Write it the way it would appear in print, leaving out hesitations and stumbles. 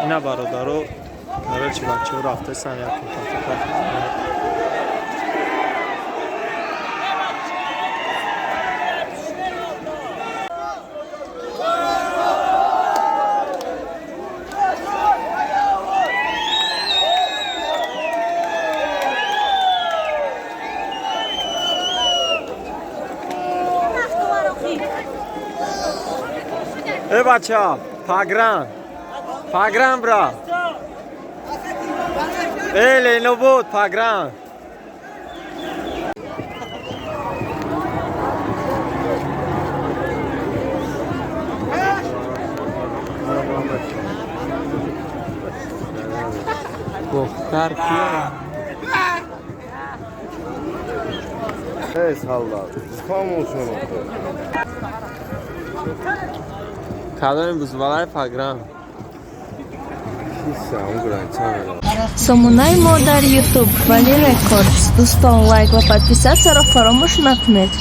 Ина, бародаро, короче, бачаҳо рафтасан як кутафука. Э, бача, пагран, пагран, бра. Э, Ленобуд, пагран. Бохтар кия? Ey солдат, хомӯшон. Кадоми бузбалай пагран? Сомонаи мо дар YouTube Вали Рекордс. Дӯстон, лайк ва подписаться ро фаромӯш накунед.